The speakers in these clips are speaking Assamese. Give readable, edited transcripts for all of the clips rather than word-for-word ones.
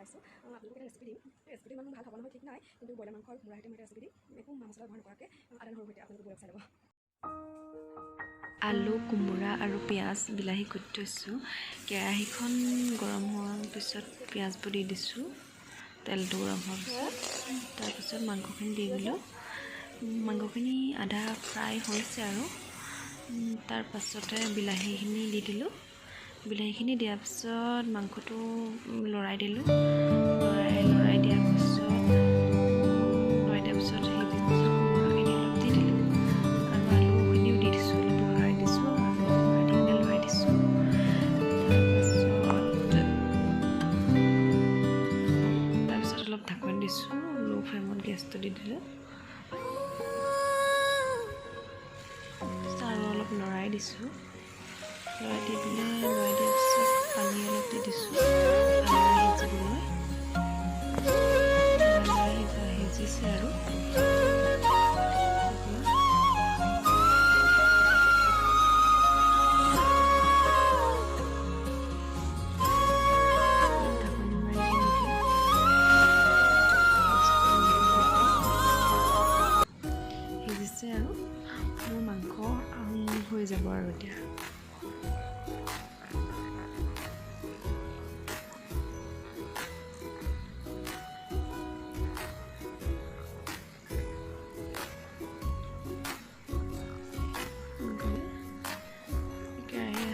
বনাইছোঁ। আপোনালোকক এটা ৰেচিপি দিম। ৰেচিপিটো ইমান ভাল হ'ব নহয় ঠিক নাই, কিন্তু ব্ৰইলাৰ মাংস আৰু কোমোৰাৰ সৈতে মই এটা ৰেচিপি দিম, একো মা মছলা ব্যৱহাৰ নকৰাকৈ, আদা নহৰুৰ সৈতে। আপোনালোকে ব'লক, চাই ল'ব। আলু, কোমোৰা আৰু পিঁয়াজ, বিলাহী কুটি থৈছোঁ। কেৰাহীখন গৰম হোৱাৰ পিছত পিঁয়াজবোৰ দি দিছোঁ। তেলটো গৰম হোৱাৰ পিছত তাৰপিছত মাংসখিনি দি দিলোঁ। মাংসখিনি আধা ফ্ৰাই হৈছে আৰু তাৰপাছতে বিলাহীখিনি দি দিলোঁ। বিলাহীখিনি দিয়াৰ পিছত মাংসটো লৰাই দিলোঁ। লৰাই লৰাই দিয়াৰ পিছত সেই কোমোৰাখিনি অলপ দি দিলোঁ আৰু আলুখিনিও দি দিছোঁ। অলপ লৰাই দিছোঁ, আলু কোমোৰা দি কিনে লৰাই দিছোঁ। তাৰপিছত অলপ ঢাকন দিছোঁ। ল' ফ্লেমত গেছটো দি দিলোঁ আৰু অলপ লৰাই দিছোঁ। লৰাই দি পেলাই, লৰাই দিয়াৰ পিছত পানী অলপ দি দিছোঁ ভালদৰে সিজিবলৈ। ভালদৰে সিজিছে আৰু এতিয়া ঢাকনি মাৰি দিম। এতিয়া গেছটো বন্ধ কৰি সিজিছে আৰু মোৰ মাংস হৈ যাব আৰু এতিয়া। কেৰাহী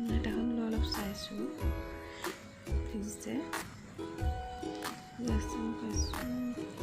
হেতাখন লৈ অলপ চাইছোঁ, সিজিছে। পাইছোঁ।